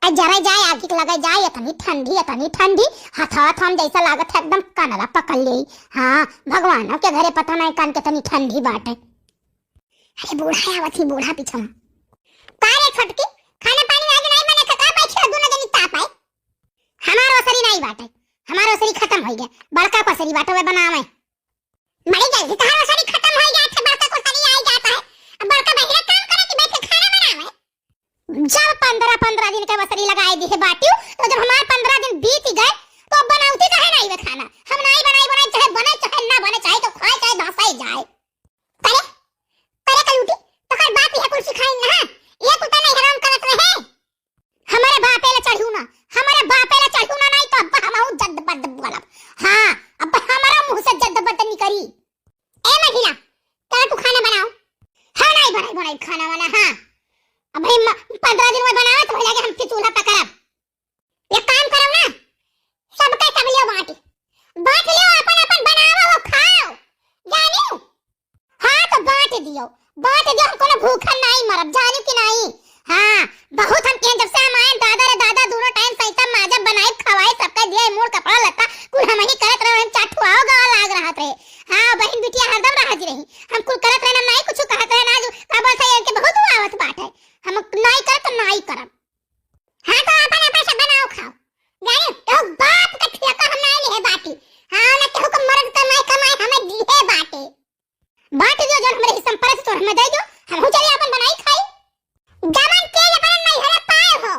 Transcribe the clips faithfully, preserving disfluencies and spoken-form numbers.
आ जरा जाए, आगी के लगे जाए, इतनी ठंडी, इतनी ठंडी, हथवा थम जैसा लागत है एकदम कनरा पकड़ ले। हाँ, भगवान के घरे पता नहीं कान कितनी ठंडी बाटे। अरे बूढ़ा आवत ही, बूढ़ा पीछे में। का रे छोटकी, खाना पानी आज नहीं बने का, का बैठी हो दोनों जनी ताप है? हमार ओसरी नहीं बाटे, हमार ओसरी खत्म हो गया, बड़का कोसरी बाटे वे बनावे। बड़ी जल्दी तहार ओसरी खत्म हो जात है, बड़का कोसरी आई जाता है। अब बड़का बहिरा काम करे कि बैठ के खाना बनावे? जब पन्द्रह पन्द्रह दिन के ओसरी लगाए दिहे बाटियो, तो जब हमार पन्द्रह दिन बीत गए, तो अब बनावती काहे नहीं वे खाना? हम नहीं बनाई, बनाई चाहे बने, चाहे ना बने, चाहे तो खाए, चाहे धसाई जाए। करे, करे कलूटी, तोहर बाप यह कुल सिखाई ना, ये कुल तो नहीं हराम करत रहे। हमारे बापे ला चढ़ू ना, हमारे बापे ला चढ़ू ना, नहीं तो अब्बा हमहू जद बद बोलब। हाँ, अब्बा हमारा मुंह से जद बद निकरी। ए मझिला, चल तू खाना बनाओ। हाँ, नहीं बनाई, बनाई खाना वाना, हाँ। अब भाई म-, पन्द्रह दिन में बनाओ तो भैया के हम फिर चूल्हा पकड़ब। एक काम करो ना, सबका सब लियो बांटी, बांट लियो, अपन अपन बनाओ हो खाओ, जानियो। हाँ तो बांट दियो, बांट दियो, हम कोनो भूखन नहीं मरब, जानियो कि नहीं। हाँ, बहुत हम केन जब से हम आए दादा रे दादा, दोनों टाइम सैता माजा बनाई खवाई, सबका दिया मूड़ कपड़ा लत्ता, कुल हम ही करत रहे, हम चार ठो आओ गवा लाग रहत रहे। हाँ, बहन बिटिया हरदम रहत रही, हम कुल करत रहे ना, नहीं कुछ कहत रहे ना, जो का बोलत है, इनके बहुत आवत बात है, हम नहीं करत तो नहीं करब। हाँ, तो आपन, आपन से बनाओ खाओ। जाने, केहू बाप के ठेका हम नाई लिहे बाटी। हाँ, ना केहू के मर्द कमाई, कमाई हमें दिहे बाटे। बांट दियो, जौन हमरे हिस्सा में पड़े, तो हमें दे दो, हमहू चले आपन बनाई खाई। जवन चीज अपने नैहरे पाए हो,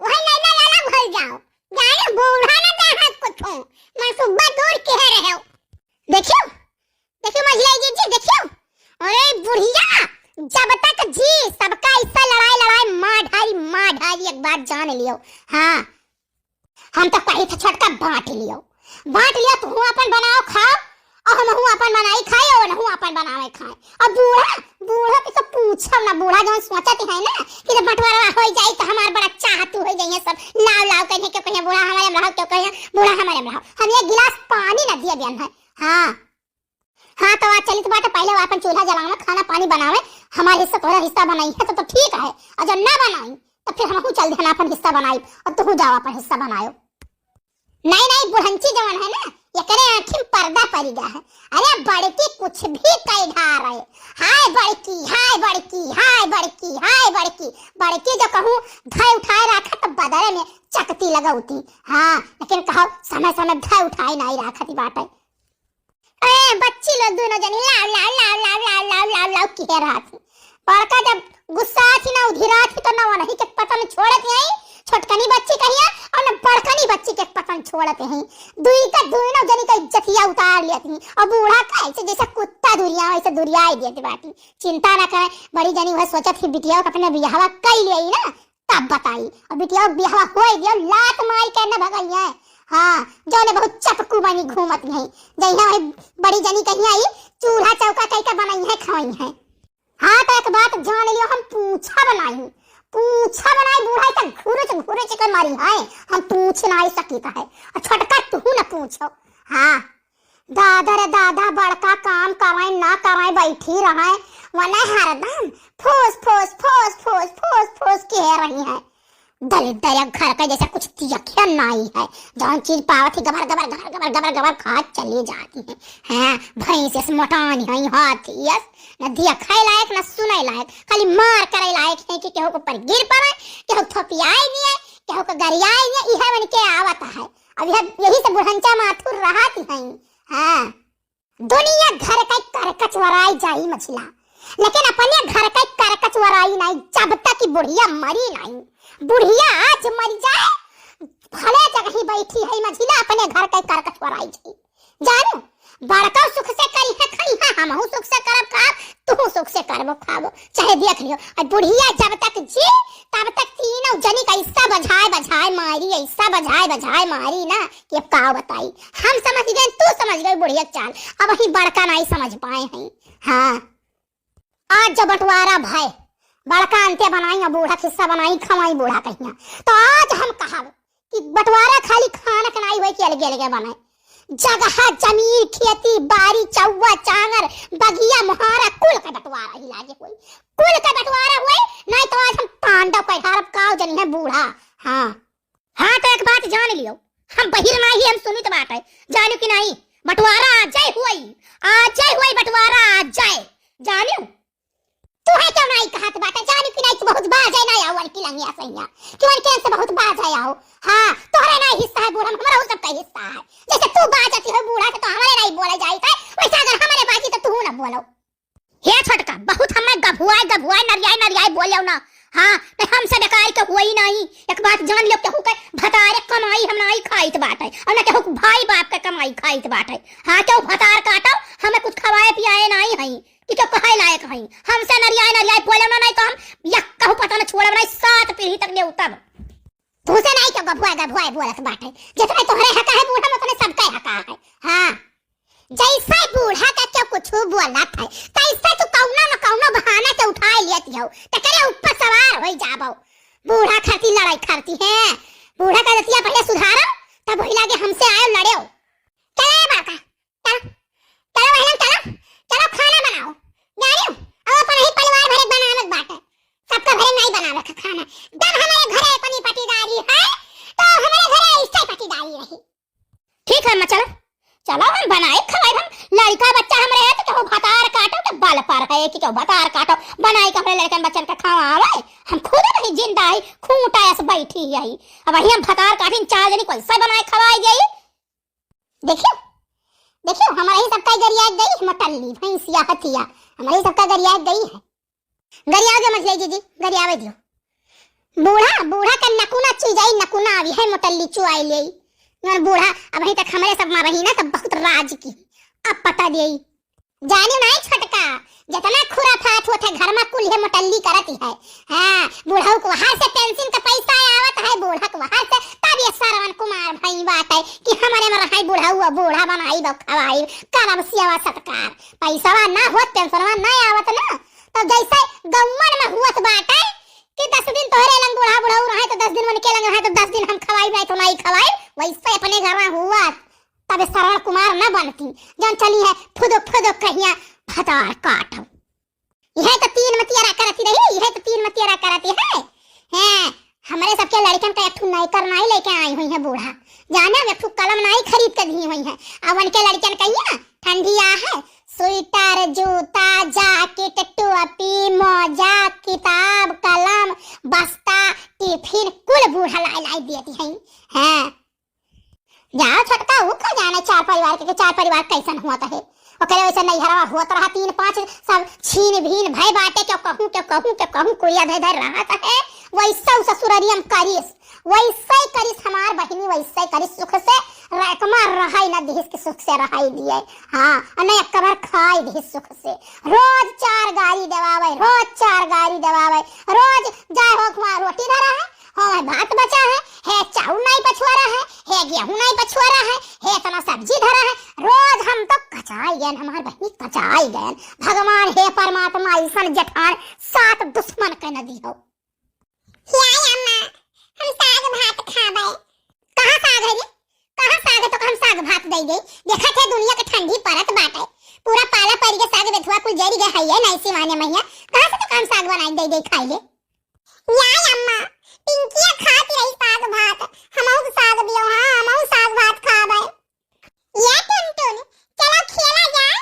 वही नैना लाला भर जाओ। जाने, बूढ़ा ना चाहे कुछ, मनसूबा दूर किहे रहे हो। देखियो, देखियो मझिला जी, जी, देखियो। अरे बुढ़िया, जब तक जी सबका हिस्सा लड़ाई, लड़ाई मार ढारी, मार ढारी, एक बात जान लियो। हाँ, हम तो कही थे छोटका बांट लियो, बांट लियो, तू अपन बनाओ खाओ, और हमहू अपन बनाई खाई, और उनहू अपन बनावे खाए। और बूढ़ा, बूढ़ा के तो पूछो ना, बूढ़ा जौन सोचत है ना कि जब बंटवारा हो जाई तो हमार बड़ा चाहतू हो जाइए सब, लाव लाव कहिए, क्यों कहिए बूढ़ा हमारे में रहो, क्यों कहिए बूढ़ा हमारे में रहो, हम एक गिलास पानी ना दिए बियन है। हाँ, हाँ, तो आज चलित बाटे, पहले वो अपन चूल्हा जलावे, खाना पानी बनावे, हमारे हिस्सा तोहरा हिस्सा बनाई है तो, तो ठीक है, और जब ना बनाई तो फिर हमहू चल देना अपन हिस्सा बनाई, और तुहू जाओ अपन हिस्सा बनायो। नहीं, नहीं, बुढ़ंची जवन है ना, एकरे आँखी में पर्दा पड़ गया है। अरे बड़की कुछ भी कह ढा रहे, हाय बड़की, हाय बड़की, हाय बड़की, हाय बड़की। बड़की जो कहूँ धय उठाए रखा तो बदले में चकती लगौती। हाँ, लेकिन कहो समय समय धय उठाए नहीं रखती बाटे। ए, बच्ची लोग दोनों जनी लाव, लाव, लाव किहे रहत ही। बड़का जब गुस्सा थी ना, उधिरा थी, तो ना वनही के पतन छोड़त ही, छोटकनी बच्ची कहिया, और ना बड़कनी बच्ची के पतन छोड़त ही। दुई का दुइनो जनी का इज्जतिया उतार लेत ही, और बूढ़ा कैसे जैसे कुत्ता दुरिया, वैसे दुरियाई देत बाटी। चिंता ना करे, बड़ी जनी वह सोचत ही बिटिया के अपने बियाहवा कई लेई ना, तब बताई। और बिटिया के बियाह होई दियो, लात मारी के न भगई है। हाँ, जौने बहुत चपकू बनी घूमत है, जइहा वही बड़ी जनी कहीं आई, चूल्हा चौका कई के बनई है, खवई है। हाँ, तो एक बात जान लियो, हम पूछब नाई, पूछब नाई, बूढ़ा तो घुरुच घुरुच के मारी है, हम पूछ नाई सकित है। और छोटका तू न पूछो। हाँ, दादा रे दादा, बड़का काम करैं ना करैं, बैठी रहैं, वने हरदम फूस, फूस, फूस किहे रही हैं। दलिद्दर घर का जैसा कुछ दिखे नाई है, जौन चीज पावत ही गबर, गबर, गबर, गबर, गबर, गबर खात चली जाती हैं। हैं, भैंस यस मोटान हैं, हाथी यस, न दिखे लायक, न सुने लायक, खाली मार करे लायक हैं कि केहू के ऊपर गिर पड़े, केहू थोपियाए दिए, केहू के गरियाए दिए, इहे मन के आवत है। अब यह, यही से बुढ़ंचा माथुर रहत ही हैं। हाँ, दुनिया घर के करकच वराई जाई मझिला, लेकिन अपने घर के करकच वराई नाई, जब तक कि बुढ़िया मरी नाई। बुढ़िया आज मर जाए, भले जगह ही बैठी है मझिला, अपने घर के करकच वराई जाई। जानू, बड़का सुख से करी है, खाई है, हमहू सुख से करब खाब, तू सुख से करबो खाबो, चाहे देख लियो। और बुढ़िया जब तक जी, तब तक तीनों जनी का ऐसा बजाए बजाए मारी, ऐसा बजाए बजाए मारी ना कि अब का बताई। हम समझ गए, तू समझ गए बुढ़िया के चाल, अब ही बड़का नहीं समझ पाए हैं। हाँ, आज जो बंटवारा भय, बड़का अंत्य बनाई और बूढ़ा के हिस्सा बनाई, खवाई बूढ़ा कहिया, तो आज हम कहब कि बंटवारा खाली खाना के नाई होए कि अलगे अलगे बने। जगह, जमीन, खेती, बारी, चौवा, चांगर, बगिया, मोहारा, कुल का बंटवारा ही लागे होए, कुल का बंटवारा होए, नाई तो आज हम तांडव कर ढारब, काव जनी है बूढ़ा। हाँ। हाँ, तो एक बात जान लियो, हम बहिर नाही, हम सुनित बाटे, जानियो कि नाही, बंटवारा आजै होई, आजै होई बंटवारा, आजै, जानियो। तू है क्यों नाही कहत बाटे, जानियो कि नाही, तू बहुत बाजै नाही आओ उनकी लंगिया सैया, कि उनके से बहुत बाजै आओ। हाँ, तोहरे नाही हिस्सा है बूढ़ा में, हमरा उ सबका हिस्सा है। जैसे तू बाजती हो बूढ़ा से, तो हमरे नाही बोले जाइत है, वैसे अगर हमरे बाजी तो तू ना बोलो। हे छोटका, बहुत हमें गभुआए, गभुआए, नरियाए, नरियाए बोलेउ ना। हाँ, तो हमसे बेकार के हुआ ही नहीं। एक बात जान लियो, केहू के भतारे कमाई हम नाही खाइत बाटे, और ना केहू के भाई बाप के कमाई खाइत बाटे। हाँ, केहू भतार काटो, हमें कुछ खवाए पियाए नाही हई, कि केहू कहे लायक हई। हमसे नरियाए, नरियाए बोलेउ ना, नहीं तो हम या कहू पता न छोड़ब नहीं, सात पीढ़ी तक नेउतब। तुहसे नाही केहू गभुआए, गभुआए बोलत बाटे। जितने तोहरे हका है बूढ़ा में, उतने सबके हका है। हाँ। जैसे बूढ़ा का केहू कुछ बोलत है, तैसे तू कौनो न कौनो बहाना से उठाए लेती हो, तेकरे ऊपर सवार होई जाबो। बूढ़ा खातिर लड़ाई करती है, बूढ़ा का रतिया पहले सुधारो, तब वही लागे हमसे आयो लड़ेओ। चलो ये बात है, चलो, चलो बहन, चलो, चलो खाना बनाओ, जानियो, अब अपन ही परिवार भरे बनावत बाटे, सबका भरे नाही बनावे का खाना। जब हमारे घरे अपनी पटीदारी है, तो हमारे घरे ऐसे पटीदारी रही। ठीक है अम्मा, चलो, चलो हम बनाए खवाए, हम लड़का बच्चा हमरे है तो केहू भतार काटो के बल पर है कि केहू भतार काटो, बनाए के हमरे लड़कन बच्चन के खवावे, हम खुद नहीं जिंदा है, खूंटा ऐसे बैठी है, अब वही हम भतार काटिन चार जनी कैसे बनाए खवाए जाई। देखियो, देखियो, हमारे ही सबका गरिया गई है मोटल्ली, भैंसिया, हथिया, हमारे ही सबका गरिया गई है। गरियावे मत जाई जीजी, गरियावे दियो। बूढ़ा, बूढ़ा का नकुना चुई जाई, नकुना अभी है मोटल्ली चुआई ले। और बूढ़ा अबहीं तक हमरे सब मा रही ना, तब बहुत राज की, अब पता देई। जानियो नाही छोटका, जितना खुराफात होत है घर मा, कुल है मोटल्ली करती है। हाँ, बुढ़ऊ के वहार से पेंशन का पैसा आवत है, बूढ़ा के वहार से, तब ये श्रवण कुमार भई बाटे कि हमरे मा रहाई बुढ़ऊ, बूढ़ा बनाई दो खवाई, करब सेवा सत्कार। पैसवा ना होत, पेंशनवा ना आवत ना, तो जैसे गौवन मा हुअत बाटे कि दस दिन तोहरे लंग बूढ़ा बुढ़ऊ रहे तो दस दिन उनके लंग रहे तो दस दिन हम खवाई, नाही तो नाही खवाई, वैसे अपने घर मा हुआ। तब श्रवण कुमार न बनती, जौन चली है फुदुक फुदुक कहिया भतार काटो। यह तो तीन मतियारा करती रही, यह तो तीन मतियारा करती है। हैं, हमरे सबके लड़कन का एक ठू नौकर नाही लेके आई हुई है बूढ़ा, जाने अब एक ठू कलम नाही खरीद के दी हुई है। अब उनके लड़कन कहिया ठंडी आ है, स्वेटर, जूता, जैकेट, टोपी, मोजा, किताब, कलम, बस्ता, टिफिन कुल बूढ़ा लाई लाई देती है। हैं, जाओ छोटका, ऊ का जाने चार परिवार के, के चार परिवार कैसन होत है। ओकरे वैसे नैहरवा होत रहा तीन पाँच, सब छीन भीन भय बाटे, केहू कहूँ, केहू कहूँ, केहू कहूँ, कुरिया धय धय रहत है। वैसे उ ससुररियम करिस, वैसे करिस हमार बहिनी, वैसे करिस सुख से, रकमा रहाई न दिहिस के सुख से रहाई दिए। हाँ, अने एक बार खाई दिहिस सुख से। रोज चार गारी देवावे, रोज चार गारी देवावे, रोज जाए हो खुआ रोटी धरा है, हो भात बचा है, हे चाउर नाही पछुआरा है, हे गेहूं नाही पछुआरा है, हे इतना सब्जी धरा है, रोज हम तो कचाई गयन, हमार बहिनी कचाई गयन। भगवान हे परमात्मा, ऐसन जेठान सात दुश्मन के न दिहो। हे अम्मा, हम साग भात खाबे। कहाँ साग है रे? कहाँ साग है तो हम साग भात दे दे? देखत है दुनिया के ठंडी परत बाटे, पूरा पाला पड़ के साग बेथुआ कुल जरी गए है, ये नहीं सिवाने मैया, कहाँ से तो हम साग बनाई दे दे खाई ले? या अम्मा, पिंकिया खाती रही साग भात, हमहू के साग दियो, हाँ, हमहू साग भात खाबे। या टुनटुन, चलो खेला जाए।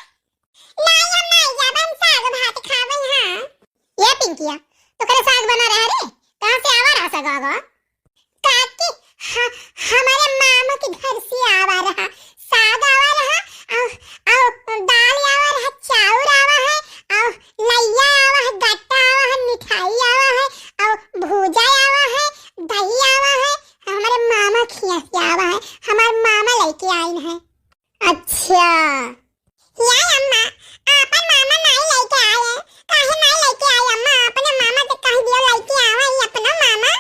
ना अम्मा, ज्यादा हम साग भात खाबे, हाँ। ये पिंकिया, तो करे साग बना रहा रे, कहाँ से आवा रहा साग आवा? काकी, ह-, हमारे मामा के घर से आवा रहा, साग आवा रहा, और, और दाल आवा रहा, चाउर आवा है, और लैया आवा है, गट्टा आवा है, मिठाई आवा है, और भूजा आवा है, दही आवा है, हमारे मामा खिया से आवा है, हमारे मामा लेके आइन है। अच्छा। या अम्मा, आपन मामा नाई लेके आए, काहे नाई लेके आए अम्मा? अपने मामा से कह दियो लेके आवा ही अपना मामा।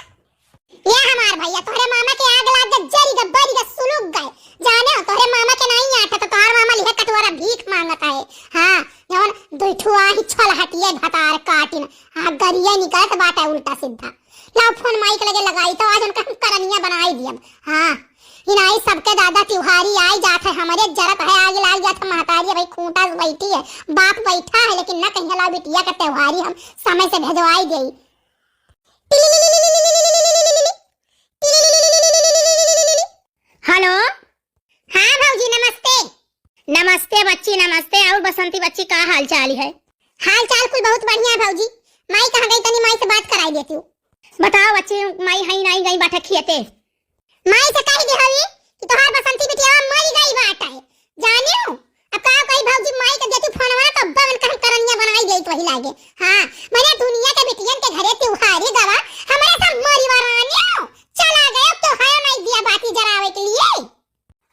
ये हमार भैया, तोहरे मामा के आग लाग गए, जरी गए, बरी गए, सुलुक गए। जाने हो, तोहरे मामा के नाई आटा, तो तोहर मामा लिहे कटोरा भीख मांगत है। हाँ, जवन दुई ठुआ ही छल हटिए भतार काटिन, हाँ, गरिया निकलत बाटे उल्टा सीधा। लाओ फोन माई के लगे लगाई, तो आज उनका हम करनिया बनाई दियब। हाँ, इनाई सबके दादा तिहारी आई जात है, हमरे जरत है, आगे लाग जात है महतारी, भाई खूंटा से बैठी है, बाप बैठा है, लेकिन ना कहिया लाओ बिटिया का त्योहारी हम समय से भेजवाई देई। नमस्ते बच्ची, नमस्ते। और बसंती बच्ची, का हाल चाल है? हाल चाल कुल बहुत बढ़िया है भौजी। माई कहाँ गई, तनी माई से बात कराई देती हूँ। बताओ बच्ची, माई हई नाई गई बाटे खियते? माई से कह दे हवी कि तोहार बसंती बिटिया मरी गई बाटे। जानियो, अब का कही भौजी, माई के देती फोनवा तो अब्बा मन कहन करनिया बनाई गई तो वही लागे। हाँ, मैंने दुनिया के बिटियन के घरे त्योहारी गवा, हमारे सब मरी वरानियो चला गए, तो है नहीं दिया बाती जरावे के लिए।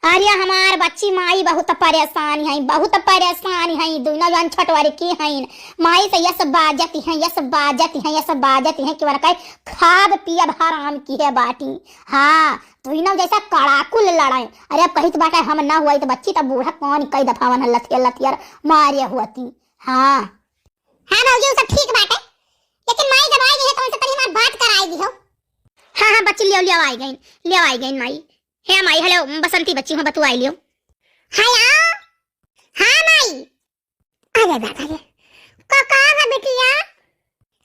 अरे हमार बच्ची माई बहुत परेशान है, बहुत परेशान है, दोनों जन छोटवर की हैं। माई से यस बाजत हैं, यस बाजत हैं, यस बाजत हैं कि वनकै खाब पियब हराम किहे बाटी। हाँ, दोनों जैसा कड़ाकुल लड़ाई। अरे अब कहित बाटे हम ना हुई तो बच्ची तब बूढ़ा कौन कई दफा वन लथियर लथियर मारे हुअती। हाँ। हाँ भौजी, उ सब ठीक बाटे, लेकिन माई जब आई है तो उनसे तनी हमार बात कराई दिहो। हाँ, हाँ बच्ची, लियो, लियो आई गई, लियो आई गई माई। हे माई, हेलो, बसंती बच्ची हूँ, बतुआई लियो। हेलो, हाँ माई। अरे बाबा रे, का, का है बिटिया?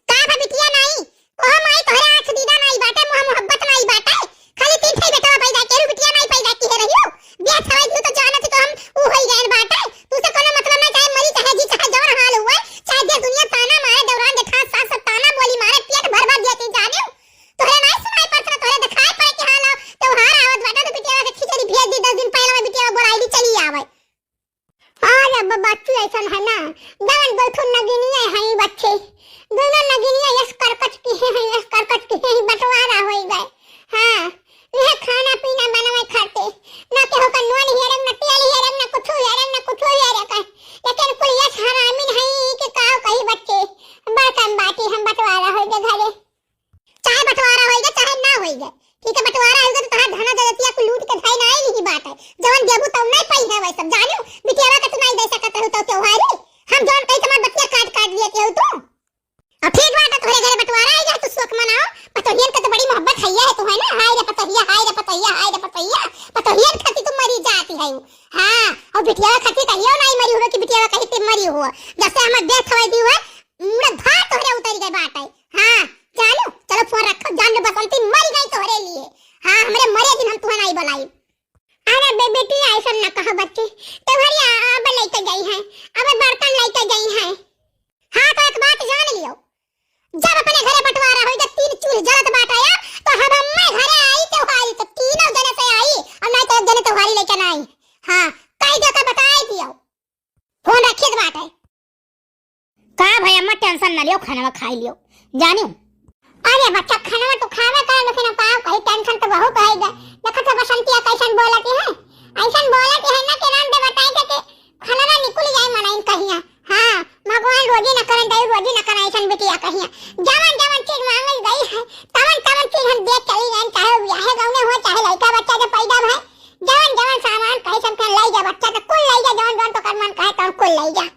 का है बिटिया नाई? कहो माई, तोहरे आँख दीदा नाई बाटे, मुँह मोहब्बत नाई बाटे। खाली तीन ठे बेटवा पैदा केरू, बिटिया नाई पैदा किहे रहियो। बियाह छवाई दियो तो जानत ही तो हम ऊ होई गए बाटे। तू से कोनो मतलब ना, चाहे मरी, चाहे जी, चाहे जवन हाल हुए, चाहे देश दुनिया ताना मारे, दौरान देखा सास सब ताना बोली मारे, पेट भर भर दिया ती जानियो। तोहरे नाई सुनाई पड़त ना, तोहरे दिखाई पड़े कि हाँ लो, त्योहार आवत बाटे तो बिटिया के खिचड़ी भेज दी, दस दिन पहले में बिटिया बोलाई दी, चली आवे। अरे ब-, बच्ची ऐसन है ना, जवन बोलथुन नगिनिया है बच्चे, दोनों नगिनिया यस करकच किहे हैं, यस करकच किहे हैं, बंटवारा होई गए। हाँ, यह खाना पीना बनवे खाते, ना केहू का नून हेरम, ना तेल हेरम, ना कुछ हेरम, ना कुछ हेरम का। लेकिन कुल यस हरामिन है कि का कही बच्चे, बड़कन बाटी हम बंटवारा होई गए घरे। चाहे बंटवारा होई गए, चाहे ना होई गए, ठीक है, बंटवारा होई गए तो तहार धना दौलतिया कुल लूट के धई ना आई नहीं बात है। जवन देबू तब नहीं पाई है वैसे, जानियो, बिटियावा का तू नहीं दे सकत रहू तो त्योहारी, हम जवन कही तुम्हार बतिया काट काट दिए केहू तू। अब ठीक बात है, तोहरे घरे बंटवारा आई गए, तू शोक मनाओ, पतोहियन के तो बड़ी मोहब्बत है, है तू है ना, हाय रे पतोहिया, हाय रे पतोहिया, हाय रे पतोहिया, पतोहियन खाती तू मरी जाती है। हाँ, और बिटियावा खाती कहियो नहीं मरी हुए कि बिटियावा कहीं पे मरी हुआ, जब से हमार देह थवाई दी हुआ, मुड़ा धार तोहरे उतरी गए बाटे। हाँ, जानू, चलो फोन रखो, जान लो बसंती मरी गई तोहरे लिए। हाँ, हमरे मरे दिन हम तुहे नहीं बुलाई। अरे बे-, बेटी, ऐसा न कहो बच्ची, त्योहरिया अब लेके गई है, अब बर्तन लेके गई है। हाँ, तो एक बात जान लियो, जब अपने घरे बंटवारा होई, जब तीन चूल्ह जलत बाटे यार, तो हम हमें घरे आई त्योहारी, तो तीनों जने से आई, और नहीं तो एक जने त्योहारी लेके ना आई। हाँ, कह दो तो बताई दियो। फोन रखिए बाटे। का भाई अम्मा, tension न लियो, खाना खाई लियो, जानियो। अरे बच्चा, खाना तो खावे का, लेकिन अब का कही, tension तो बहुत है ग। देखत हो बसंतिया कैसन बोलती है, ऐसन बोलती है ना कि राम दे बताए के कि खाना ना निकल जाए मनाइन कहिया। हाँ, भगवान रोजी न करन, दई रोजी न करन, ऐसन बिटिया कहिया। जवन जवन चीज मांगल गई है, तवन तवन चीज हम दे चली जाए, चाहे ब्याहे गौने हो, चाहे लड़का बच्चा के पैदा भय, जवन जवन सामान कहे सब के लाई जा, बच्चा के कुल लाई जा, जवन जवन तो कर मन कहे तवन कुल लाई जा।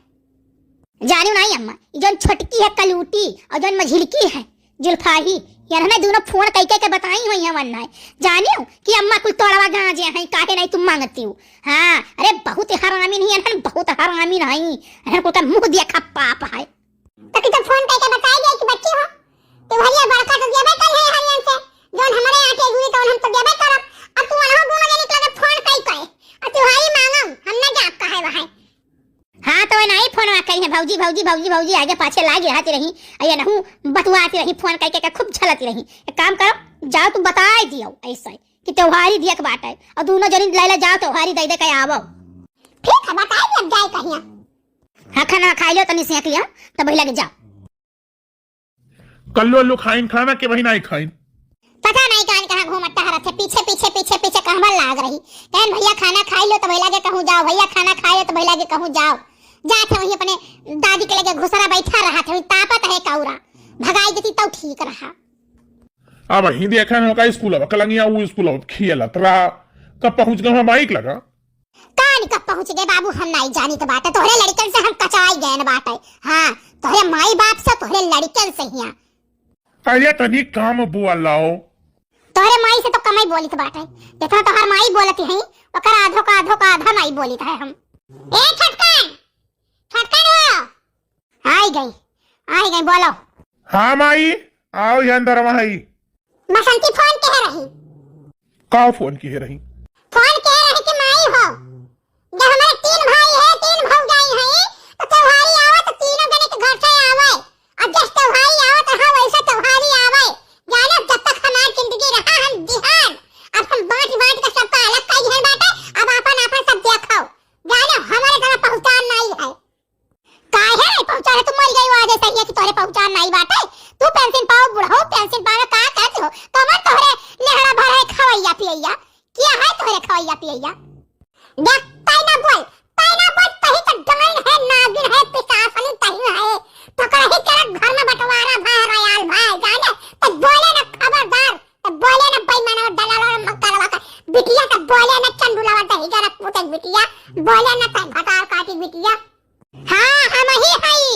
जानियो नाई अम्मा, ई जौन छोटकी है कलूटी और जौन मझिलकी है जुल्फाही, यनहने दोनों फोन कई कई के बताई हुई हैं वन्ना है। जानियो कि अम्मा कुल तोड़वा गांजे हैं, काहे नहीं तुम मांगती हो? हाँ, अरे बहुत ही हरामी नहीं है, बहुत हरामी नहीं है, कुल का मुंह देखा पाप है। तो कि तो फोन कई के बताई दे कि बच्ची हो, त्योहरिया बड़का तो देबे कल है हरियन से, जौन हमारे आटे जुड़ी तो हम तो देबे करब। अब तू अनहो दोनों जने के लगे फोन कई कई, अब त्योहारी मांगो, हम ना जाब कहे वहां। हाँ, तो वही नाई फोनवा करी है, भौजी, भौजी, भौजी, भौजी, आगे पाछे लाग रहती रही, अये नहू बतुआती रही, फोन कई कई के खूब छलती रही। एक काम करो, जाओ तुम बताई दियो ऐसे कि त्योहारी दिया के बाटे, और दोनों जनी लैला जाओ त्योहारी दे दे के आवो। ठीक है, बताई दियो, अब जाए कहिया। हाँ, खाना खाई लो, तनी सेंक लियो, तब वही लगे जाओ। कल्लू अल्लू खाइन खाना के वही नाई खाइन। पता नहीं कहाँ कहाँ घूमत टहरत है, पीछे, पीछे, पीछे, पीछे कहवा लाग रही। कहन, "भैया खाना खाई लो," तो भैया के कहूँ जाओ, "भैया खाना खाई लो," तो भैया के कहूँ जाओ। जात है वहीं अपने दादी के लगे घुसरा बैठा रहा था, वहीं तापत है कौरा, भगाई देती तो ठीक रहा। अब वहीं देखा न का स्कूल अब कलंगिया वो स्कूल अब खियलत रहा। कब पहुँच गए वहाँ बाइक लगा? कान कब पहुँच गए बाबू, हम नाई जानित बाटे, तोहरे लड़कन से हम कचाई गए न बाटे। हाँ, तोहरे माई बाप से, तोहरे लड़कन से हिया। अरे तनी काम बोलाओ। तोहरे माई से तो कम ही बोलित बाटे, जितना तोहर माई बोलती है, ओकर आधो का आधो का आधा माई बोलित है हम। ए छोटकन, छोटकन हो। आई गई, आई गई, बोलो। हाँ माई, आओ यहाँ अंदर वहाँ। बसंती फोन कह रही। का फोन किहे रही? फोन कह रही कि माई हो, जब हमारे तीन भाई पियैया, किया है तोहरे खवैया पियैया? देख, तै ना बोल, तै ना बोल, तही तो डाइन है, नागिन है, पिशाचनी तही है। तो कहीं के घर में बंटवारा भाई, रयाल भाई, जाने, तो बोले ना खबरदार, तो बोले ना बेईमानवा, दलालवा, मक्कलवा का बिटिया, तो बोले ना चंडुलवा, दही जरा पूते बिटिया, बोले ना तै भतार काटी बिटिया। हाँ, हमही हई,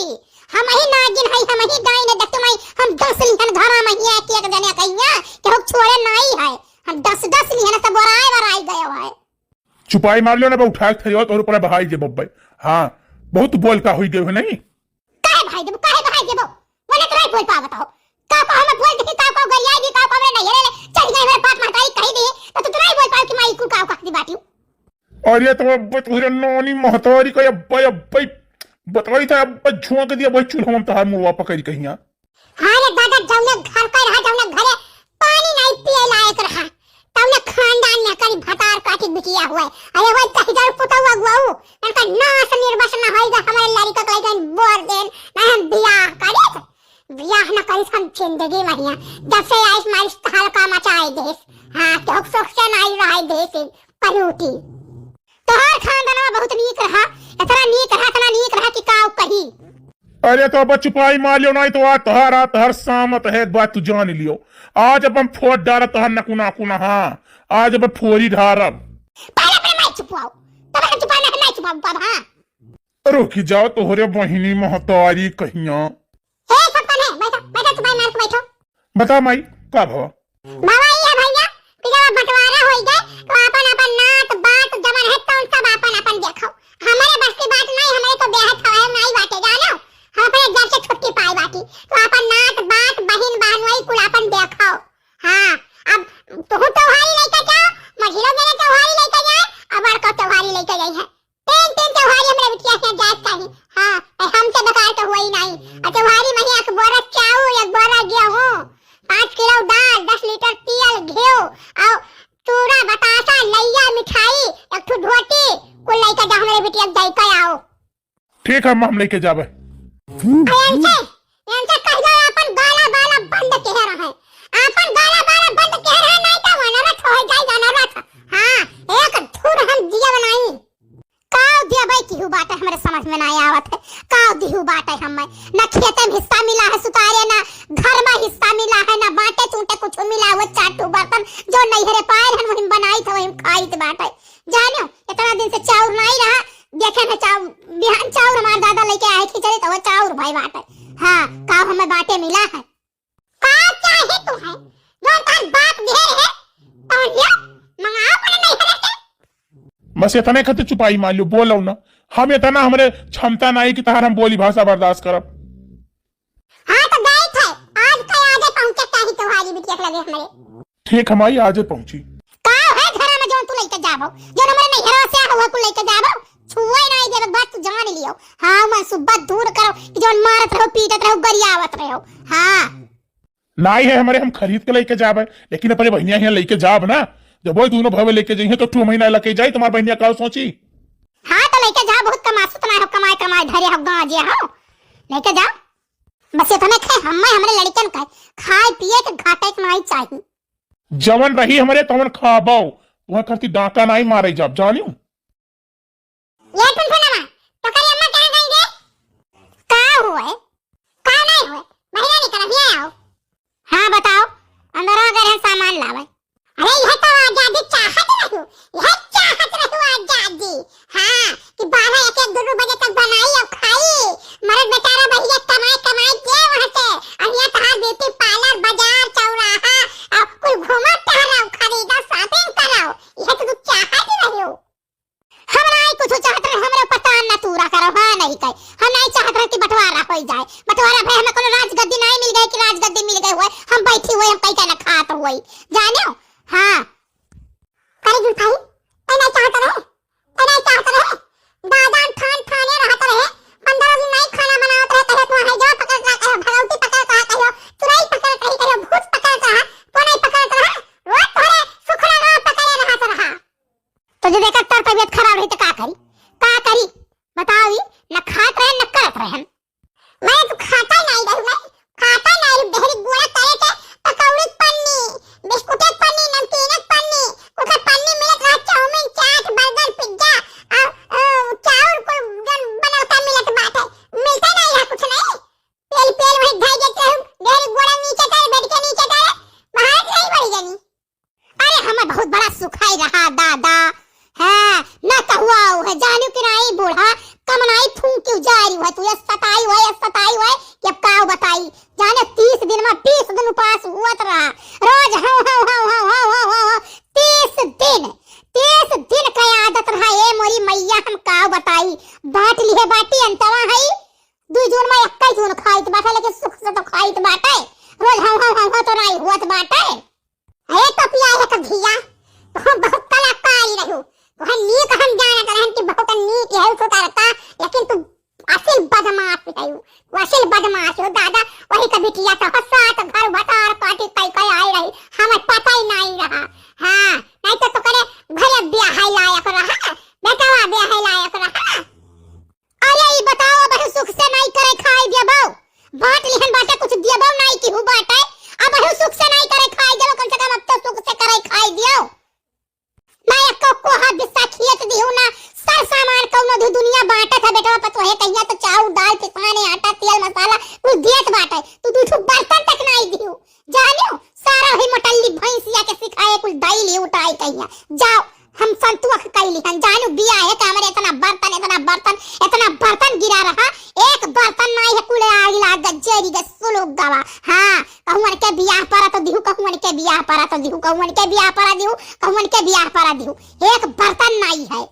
हमही नागिन हई, हमही डाइन है। देख तुम, हम डस लिहन घरा में ही एक, एक जने कहिया कि हम छोड़े नाई है, हम डस, डस लिहन सब वराए, वराए गयो है। चुपाई मार लियो ना बे, उठा के थरिया तोहरे ऊपर बहाई देबो बे। हाँ, बहुत बोल का हुई गयो है नहीं। काहे बहाई देबो, काहे बहाई देबो? बोले तो नहीं बोल पावत हो। का को हम बोल दी, का को गरिया दी, का को हमरे नहीं रे, चल गए हमरे बाप महतारी कही दी, तो तू तो नहीं बोल पाओ कि माई कुल का कहती बाटी। अरे तो अब्बे तोहरे नानी महतारी का अब्बे, अब्बे बताई था, अब्बे झोंक दिया भाई चूल्हा में तहार मुड़वा पकड़ कहिया। हाँ रे दादा, जौने घर का रहा, जौने घरे पानी नहीं पिए लायक रहा, तौने खानदान में करी भतार काटी बिटिया हुए। अरे वही कही जाऊ पुतौआ गुआऊ, इनका नाश निर्वस न होई जा, हमारे लड़का के लेकिन बोर देन, नहीं हम बियाह करे थे। बियाह न करी हम जिंदगी में हिया, जब से आइस मारिस तहलका मचाए देस। हाँ, तो सुख से नहीं रहे देस, परूटी। तोहार खानदानवा बहुत नीक रहा, इतना नीक रहा, इतना नीक रहा कि का कही। अरे तो अब चुपाई मार लियो, नहीं तो आज तोहार, आज तोहार सामत है, एक बात तू जान लियो। आज अब हम फोड़ डाला तोहार नकुना कुना, हाँ, आज अब फोड़ी ढारब। पहले अपने माई चुपवाओ, तब हम चुपा नहीं, नहीं चुपा पाब, हाँ। रुकी जाओ तोहरे बहिनी महतारी कहिया। ए, सब कौन है? बैठो, बैठो, चुपाई मार के बैठो। बता माई, का भवा? बाबा, ये भैया, कि जब बंटवारा होई गए, तो आपन, आपन नात, बात, जवन है, तौन सब आपन, आपन देखो। हमरे बस की बात नहीं, हमरे तो बेहद हवाई नहीं बाटे, जानो? हम अपने जब से छुट्टी पाई बाटी, तो आपन नात, बात, बहिन, बहनोई कुल आपन देखो। हाँ, अब तोहू त्योहारी लेके जाओ, मझिलो मेरे त्योहारी लेके जाए, और बड़को त्योहारी लेके जाई है। तीन, तीन त्योहारी हमरे बिटिया के जाए चाही। हाँ, ए, हमसे बेकार तो हुआ ही नहीं। और त्योहारी में ही एक बोरा चाउर, एक बोरा गेहूँ, पाँच किलो दाल, दस लीटर तेल, घी, और चूड़ा, बतासा, लैया, मिठाई, एक ठो धोती, कुल लेके जा हमरे बिटिया के जाए के आओ। ठीक है, हम लेके जाबे। अरे इनसे, इनसे कह दो अपन गाला बाला बंद किहे रहे। अपन गाला बाला बंद किहे रहे, नहीं तो वनरत हो जाए, वनरत। हाँ, एक धुर हम जिया बनाई। काव दिया भाई, केहू बाटे हमरे समझ में ना आवत है। काव दिहू बाटे हमें। ना खेते में हिस्सा मिला है सुतारे, ना घर में हिस्सा मिला है, ना बाटे चूंटे कुछ मिला हुआ। चार ठो बर्तन जो नैहरे पाए रहन, वही बनाई था, वही खाई थे बाटे। जानियो, इतना दिन से चाउर नहीं रहा, देखे न चाउर, बिहान चाउर हमार दादा लेके आए खिचड़ी, तो वो चाउर भाई बाटे। हाँ, काव हमें बाटे मिला है। का चाहे तू है? जो तोर बाप घेर है, तौन लियो, मंगाओ अपने नैहरे से। बस इतने खातिर चुपाई मार लियो, बोलो ना। हम इतना, हमरे क्षमता नहीं कि तहार हम बोली भाषा बर्दाश्त करब। हाँ, तो गई थे। आज का आजे पहुँचे चाही तोहारी बिटिया के लगे हमरे। ठीक, हम आई आजे पहुँची। का है घरा में जौन तू लेके जाबो? जौन हमरे नैहरा से आया हुआ कुल लेके जाबो? छुए नहीं देबे, बात तू जान लियो। हाँ, मन सुब्बा दूर करो कि जौन मारत रहो, पीटत रहो, गरियावत रहो। हाँ। नाई है हमरे, हम खरीद के लेके जाबे, लेकिन अपने बहिनिया हियाँ लेके जाब ना, जब वो दोनों भवे लेके जइहे तो ठू महीना लगे जाई, तुम्हार बहिनिया का सोची? हाँ, तो लेके जा, बहुत कमासुत ना हो, कमाए, कमाए धरे हो, गांजे हो, लेके जा। बस इतने थे हमें, हमरे लड़कन का खाए पिए के घाटे के नाई चाही। जवन रही हमरे तवन खाबो, तुहर करती डांका नाई मारे जाब, जानियो। ये टुनटुनवा, तोहरी अम्मा कहाँ गई रे? का हुए? का नहीं हुए? बहिरा निकल, हियाँ आओ। हाँ, बताओ, अंदर आ गए हैं सामान लावे। अरे, यह तो आजादी चाहत रहू, यह चाहत रहू आजादी। हाँ, कि बारह, एक, एक, दो, दो बजे तक बनाई और खाई। मरद बेचारा बहिरा कमाए, कमाए के वहाँ से, और यहाँ तहार beauty parlour, बाजार, चौराहा, और कुल घूमत टहरो, खरीदो, shopping करो। यह तो तू चाहत रहू। हम नाई कुछ चाहत रहे, हमरे पता न तूरा करो, हाँ नहीं कहे। हम नाई चाहत रहे कि बंटवारा होई जाए। बंटवारा भए हमें कोनो राजगद्दी नाई मिल गए कि राजगद्दी मिल गए हुए, हम बैठी हुए, हम कहीं ना खात हुए। जाने हो? हाँ। करे जुठाई, ए नाई चाहत रहे, ए नाई चाहत रहे। दादा ठान ठाने रहत रहे, पंद्रह दिन नाई खाना बनावत रहे, कहे तो है जो पकड़ रहा, कहे भगवती पकड़ रहा, कहे चुराई पकड़ रही, कहे भूत पकड़ रहा, तो नहीं पकड़ रहा, रोज तोहरे सुखड़ा गाँव पकड़े रहत रहा। तो जब एकर तर तबियत खराब रही तो का करी? का करी? बताओ ई, न खात रहन, न करत रहन। मैं तो खाता ही नहीं रहू, नहीं खाता ही नहीं रहू। डेहरी गोड़ा तरे के पकौड़ी पन्नी, बिस्कुटे पन्नी, नमकीन तू खाई रहा दादा। हाँ, ना कहुआ है, जानू कि नाई बूढ़ा, कम नाई फूंकी उजारी है, तू ये सताई है, ये सताई है, कि अब का बताई। जाने तीस दिन में बीस दिन उपास हुअत रहा, रोज हौ, हौ, हौ, हौ, तीस दिन, तीस दिन का आदत रहा, ए मोरी मैया, हम का बताई। बांट लिहे बाटी अंतवा है, दुई जून में इक्कीस जून खाइत बाटे, लेकिन सुख से तो खाइत बाटे, रोज हौ, हौ, हौ, हौ तो नाई हुअत बाटे। अरे तो पिया है तो धिया, तो हम बहुत कलाकारी रहू, तो हम नीक हम जानत रहन कि बहुत नीक है सुधरता, लेकिन तू असल बदमाश है, तू असल बदमाश हो दादा। वही का बिटिया तो हंसा तो घर भतार पार्टी कई कई आई रही, हमें पता ही नहीं रहा। हाँ, नहीं तो तोकरे घरे ब्याह लायक रहा, बेटवा ब्याह लायक रहा। अरे ई बताओ, अबहू सुख से नाई करे खाए देबो, बांट लिहन बाटे, कुछ देबो नाई केहू बाटे, अबहू सुख से नाई करे खाए देबो, कम से कम अब तो सुख से करे खाए दियो। ना एको कोहा बिस्सा खियत दिहू, ना सर सामान कौनो भी दुनिया बांटत है बेटवा पतोहे, कहिया तो चाउर, दाल, पिसाने, आटा, तेल, मसाला कुल दियत बाटे, तू दू ठो बर्तन तक नाई दिहू। जानियो, सारा ही मोटल्ली भैंसिया के सिखाए कुल दाई ली उठाई कहिया। जाओ, हम संतुआ के कई लिखन। जानियो, बिया है कि हमरे इतना बर्तन, इतना बर्तन, इतना बर्तन गिरा रहा, एक बर्तन नाई है, कुल आग लाग गज्जेरी के सुलुक गवा। हाँ, कहूँ के बियाह परा तो दिहू, कहूँ के बियाह परा तो दिहू, कहूँ के बियाह परा दिहू, कहूँ के बियाह परा दिहू, एक बर्तन नाई है।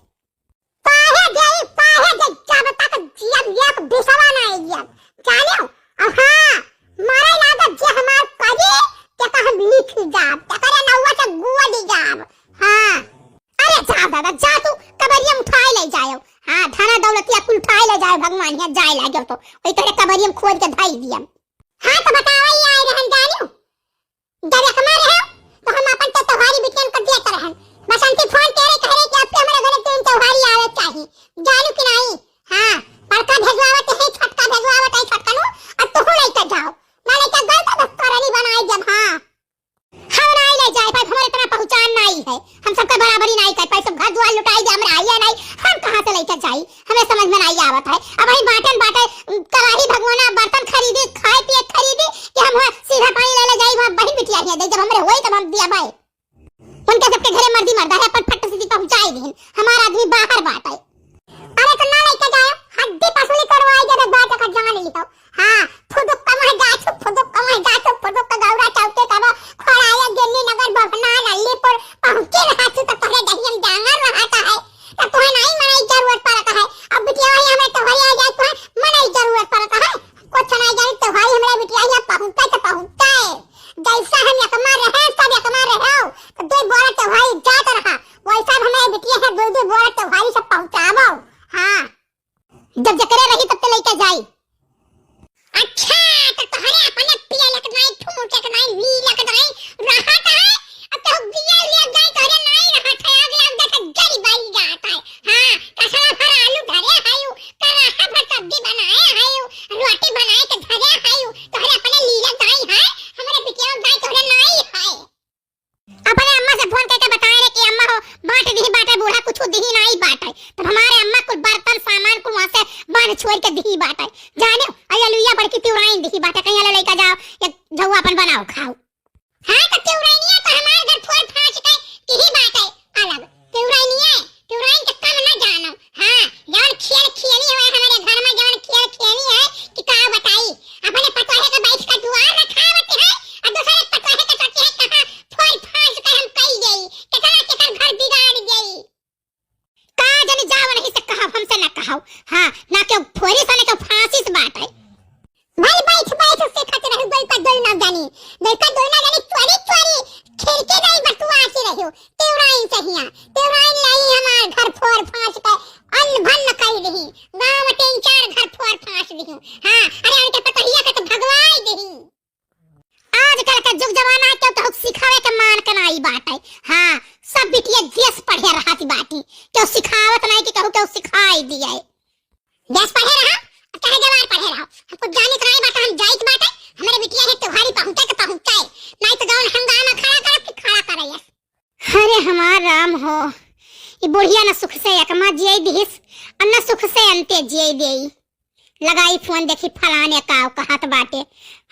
काहे गई, काहे गई, जब तक जियब एक बिसवा ना जियब, जानियो? और हाँ, मरे लागत जे हमार करी, तेका हम लिख जाब, तेकरे नौवा से गुआ दी जाब। हाँ। अरे जा दादा, जा तू कबरिया उठाए ले जायो। हाँ, धना दौलतिया कुल उठाए ले जायो, भगवान यहाँ जाए लाग्यो तो, वही तेरे कबरिया में खोद के धाई दियम। हाँ, तो बतावा ही आए रहन जानियो। जब एकमा रहे, तो हम अपन ते तोहारी बिटियन कर दिया करहन। बसंती फोन करे, कह रहे कि अब के हमारे घरे तीन तोहारी आवे चाहिए। जानू कि नहीं? हाँ, बड़का भेजवावत है, छोटका भेजवावत है, छोटका नु, अब तू लेके जाओ। ना लेके गल तो बस करनी बनाए जब, हाँ। हम नहीं ले जाए पाए, हमारे इतना पहचान नहीं है। हम सबका बराबरी नहीं कर पाए, सब घर दुआर लुटाई दे, हमरा आइया नहीं, हम कहाँ से लेके जाई? हमें समझ में नहीं आवत है। अब वही बाटन बाटे, कराही भगवाना, बर्तन खरीदी, खाए पिए खरीदी, कि हम वहाँ सीधा पानी ले ले जाई, वहाँ बहिन बिटिया हिया दे, जब हमरे होई तब हम दिया भाई। उनके सबके घरे मर्दी मर्दा है, अपन फट से पहुँचाई दीन, हमारा आदमी बाहर बाटे। अरे तो ना लेके जाओ, हड्डी पसली तोड़वाई देबे, बात का जान लिहो। हाँ, फुदुक कम है जाए छु, फुदुक कम है जाए छु, फुदुक का गौरा चौथे तब खोड़ाया गिन्नी नगर बभना लल्लीपुर पहुँचे रहा छु तो तोहरे दहियम जांगर रहा का है। तो तोहे नहीं मनाई जरूरत पड़ता है। अब बिटिया वही हमें तोहरे आ जाए तोहे मनाई जरूरत पड़ता है। कुछ नहीं जानी तोहरी हमरा बिटिया यहाँ पहुँचा तो पहुँचा है। जैसा हम एकमा रहे सब एकमा रहो। तो दो बोरा तोहरी जात रहा। वैसा हमारे बिटिया है दो दो बोरा तोहरी सब पहुँचावो। हाँ। जब जकरे रही तब ते लइका जाई। अच्छा, तो तोहरे अपने पियलक नाई, ठूठक नाई, नीलक नाई, रहत है। अब तो बिया ले जाई, तोहरे नाई रहत है, आग लग जात है, जरी बाई जात है। हाँ, कसरा भर आलू धरे है, कराहा भर सब्जी बनाए है, रोटी बनाए के धरे है, तोहरे अपने लीलक नाई है, हमरे बिटिया नाई, तोहरे नाई है। अपने अम्मा से फोन करके बताए रे कि अम्मा हो, बांट दिही बाटे, बूढ़ा कुछ दिही नाई बाटे। तब हमारे अम्मा कुल बर्तन सामान कुल वहाँ से बांध छोड़ के दिही बाटे। जाने, अये लुइया बड़की तिउराइन दिही बाटे, कहीं ले लेके जाओ, एक झौआ अपन बनाओ, खाओ। हाँ, तो तिउराइनिया तो हमारे घर फोड़ फांस के दिही बाटे अलग। तिउराइनिया, तिउराइन के कम न जानो। हाँ, जौन खेल खेली हुए हमारे घर में, जौन खेल खेली है कि का बताई। अपने पतोहे के बैठ के दुआर रखावत है, और दूसरे पतोहे के सोचे है कहाँ फोड़ फांस के हम कई देई, केतना केकर घर बिगाड़ देई। का जानी जाओ नहीं से कहा, हमसे ना कहाओ। हाँ, ना केहू फोड़ी से, ना केहू फांसी से बात है। भाई बैठ, बैठ, सीखत रहू, दोई का दोई ना जानी, दोई का दोई ना जानी, चोरी, चोरी, खिड़की नहीं बतुआ के रहू, तिउराइन सहिया, तिउराइन नहीं हमार घर फोड़ फांस के अन्न भन्न कई रही, गाँव में तीन चार घर फोड़ फांस रही। हाँ, अरे उनके पतोहिया के तो भगवाई दही। आजकल का जुग जमाना है, केहू केहू सिखावे के मान के नाई बाटे। हाँ, सब बिटिया देश पढ़े रहत बाटी, केहू सिखावत नाई कि केहू केहू सिखाई दिए। देश पढ़े रहा, चाहे जवार पढ़े रहा, हम कुछ जानित नाई बाटे, हम जाइत बाटे, हमरे बिटिया है तोहारी पहुँचे के पहुँचे, नाई तो जौन हंगामा खड़ा करब कि खड़ा करैया। अरे हमार राम हो, ई बुढ़िया न सुख से एकमा जिए दिहिस, और न सुख से अंते जिए देई। लगाई फोन, देखी फलाने काव कहत बाटे।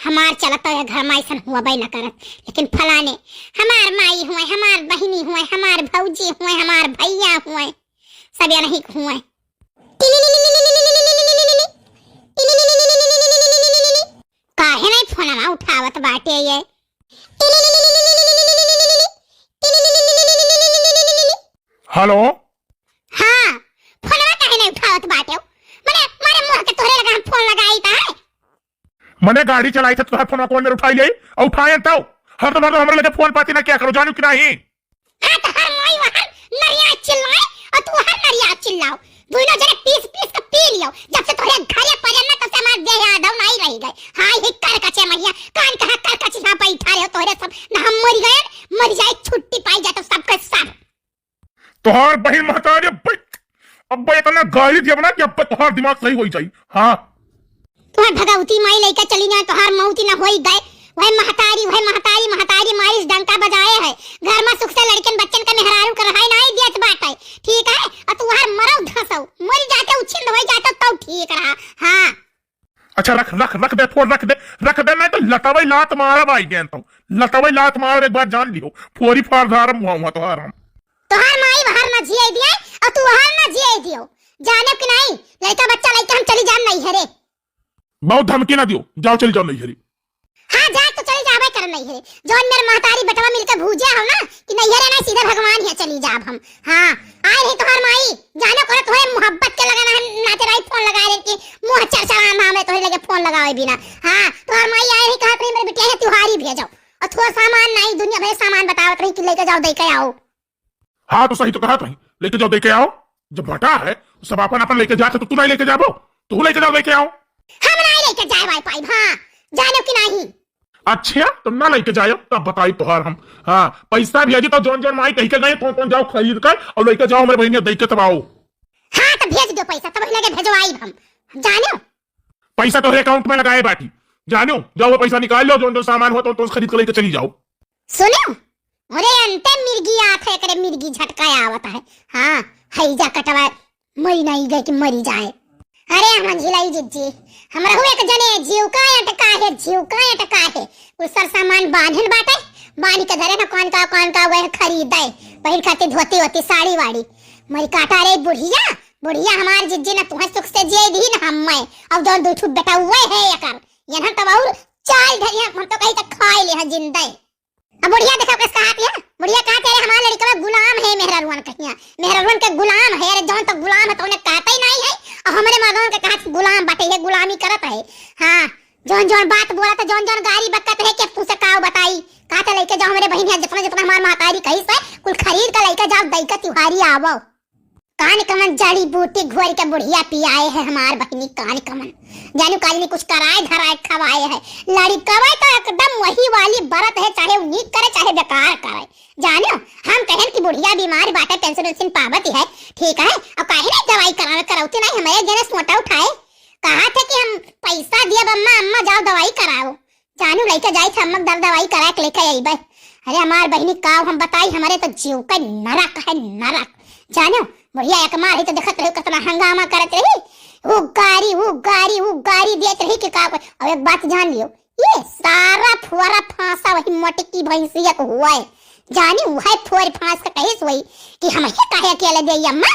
हमार चलत है घर मा अइसन हुआ न करत, लेकिन फलाने हमार माई हुए, हमार बहिनी हुए, हमार भौजी हुए, हमार भैया हुए, सब यनही हुए। काहे नहीं फोनवा उठावत बाटे ये? हेलो। हाँ, फोनवा काहे नहीं उठावत बाटे? मने मारे मुँह के तोहरे लगा हम फोन लगाई त है। मने गाड़ी चलाई थे, तोहर फोनवा कौन मेर उठाई ले? और उठाए तो हर तो, हर तो हमरे लगे फोन पाती ना क्या करो, जानू कि नहीं? हाँ, तोहर माई वहर नरिया चिल्लाए और तू हर नरिया चिल्लाओ। दोनों जने पीस पीस के पी लियो। जब से तोहरे घरे पड़े ना, तब से हमार देह आधव नहीं रह गए। हाँ, ही कर कचे महिया, कान कहाँ कर कचे यहाँ बैठा रहे हो तोहरे सब। ना हम मर गए, मर जाए, छुट्टी पाई जाए तो सबके सब। तोहार बहिन महतारी, अब्बे, अब्बे इतना गाली दिया ना कि अब्बे तोहार दिमाग सही होई जाई। हाँ। तोहार भगवती माई लइका चली जाए, तोहार मौती ना होई गए। वह महतारी, वह महतारी, महतारी मारिस डंका बजाए है। घर मा सुख से लड़कन बच्चन का मेहरारू कर रहा है, नहीं दियत बाटे। ठीक है? और तोहार मरौ धसौ, मरी जाते उछिंद होई जाते तौ ठीक रहा। हाँ। अच्छा, रख, रख, रख दे, फोन रख दे, रख दे, नहीं तो लतवई लात मारब आई गेन तो। लतवई लात मारब, एक बात जान लियो, फोरी फार धारब मुहा, मुहा तोहार हम। तोहार माई बाहर ना जिए दिए, और तू बाहर ना जिए दियो। जाने कि नहीं, लइका बच्चा लइका हम चली जान नैहरे। बहुत धमकी ना दियो, जाओ चली जाओ नैहरे। हाँ, जाए तो चली जाबे कर नैहरे। जौन मेरे महतारी बेटवा मिलके भूजे हो ना कि नैहरे ना सीधे भगवान हियाँ चली जाब हम। हाँ, आए रही तोहार माई, जानो करो तोहरे मोहब्बत के लगन है, नाते रही फोन लगा रहे कि मुँह चरचरा ना हमें तोहरे लगे फोन लगावे बिना। हाँ, तोहार माई आए रही कहत रही मेरे बिटिया है तिहारी भेजो, और थोड़ा सामान नहीं, दुनिया भर सामान बतावत रही कि लेके जाओ, दे के आओ। हाँ, तो सही तो कहत रही, लेके जाओ, दे के आओ। जब बटा है, तो सब अपन अपन लेके जात है, तो तू नहीं लेके जाबो? तू लेके जाओ, दे के आओ। हम नहीं लेके जाए भाई पाई, हाँ, जानो कि नहीं? अच्छा, तुम ना लेके जायो, तब बताई तोहार हम। हाँ, पैसा भेजी तो जौन जौन माई कही के गए, कौन कौन जाओ खरीद कर और लेके जाओ हमारे बहिनिया, दे के तब आओ। हाँ, तो भेज दो पैसा, तब लगे भेजवाई हम, जानो। पैसा तोहरे account में लगाए बाटी, जानो, जाओ वो पैसा निकाल लो, जौन जौन सामान हुआ तो, तो खरीद के लेके चली जाओ। सुनो, अरे अंते मिर्गी आत है, एकरे मिर्गी झटका आवत है। हाँ, हैजा कटवा मरी नहीं गए कि मरी जाए। अरे मंझिलाई जिज्जी, हमरहू एक जने जीव का अटका है, जीव का अटका है। कुल सर सामान बांधन बाटे, बांध के धरे न, कौन का, कौन का वह खरीदे, बहिन खातिर धोती होती, साड़ी वाड़ी। मरी काटा रे बुढ़िया, बुढ़िया हमार जिज्जी न तुहे सुख से जिए दी न हम्मे। अब जौन दू ठू बेटा हुए है एकर, यनहन तब और चाल धरी हम, हम तो कहीं तक खाए ले हैं जिंदे। अब बुढ़िया देखो कस कहत है, बुढ़िया कहत है, "अरे हमार लड़िकवा गुलाम है मेहररुअन कहिया, मेहररुअन के गुलाम है।" अरे जौन तो गुलाम है तो उन्हें कहते ही नहीं है, और हमरे मर्दन के कहत गुलाम बाटे, ये गुलामी करत है। हाँ, जौन जौन बात बोलत है, जौन जौन गारी बकत है, के तुसे काव बताई। कहते लेके जाओ हमरे बहिन है, जितना जितना हमार महतारी कही से कुल खरीद के लेके जाओ, दई के तिहारी आवो। कान कमन जड़ी बूटी घोर के बुढ़िया पियाए है हमार बहिनी, कान कमन जानू काजनी कुछ कराए धराए खवाए है। लड़िकवा तो एकदम वही वाली बरत है, चाहे उ नीक करे चाहे बेकार करे। जानू हम कहन कि बुढ़िया बीमार बाटे, पेंशन वेंशन पावत है, ठीक है, अब काहे नहीं दवाई करावे, करौती नहीं, हमारे जने सोटा उठाए। कहा थे कि हम पैसा दियब अम्मा, अम्मा जाओ दवाई कराओ। जानू लइके जाई थे अम्मा के दर दवाई करा के लेके अइबे। अरे हमार बहिनी काव हम बताई, हमरे तो जीव का नरक है नरक। जानू बुढ़िया एक मार ही तो देखत रही कितना हंगामा करत रही, उ गारी उ गारी उ गारी देत रही कि का कोई। और एक बात जान लियो, ये सारा फुआरा फांसा वही मोटकी भैंसिया को हुआ है। जानी उहे फोर फांस के कहिस वही कि हम ही काहे अकेले देई अम्मा,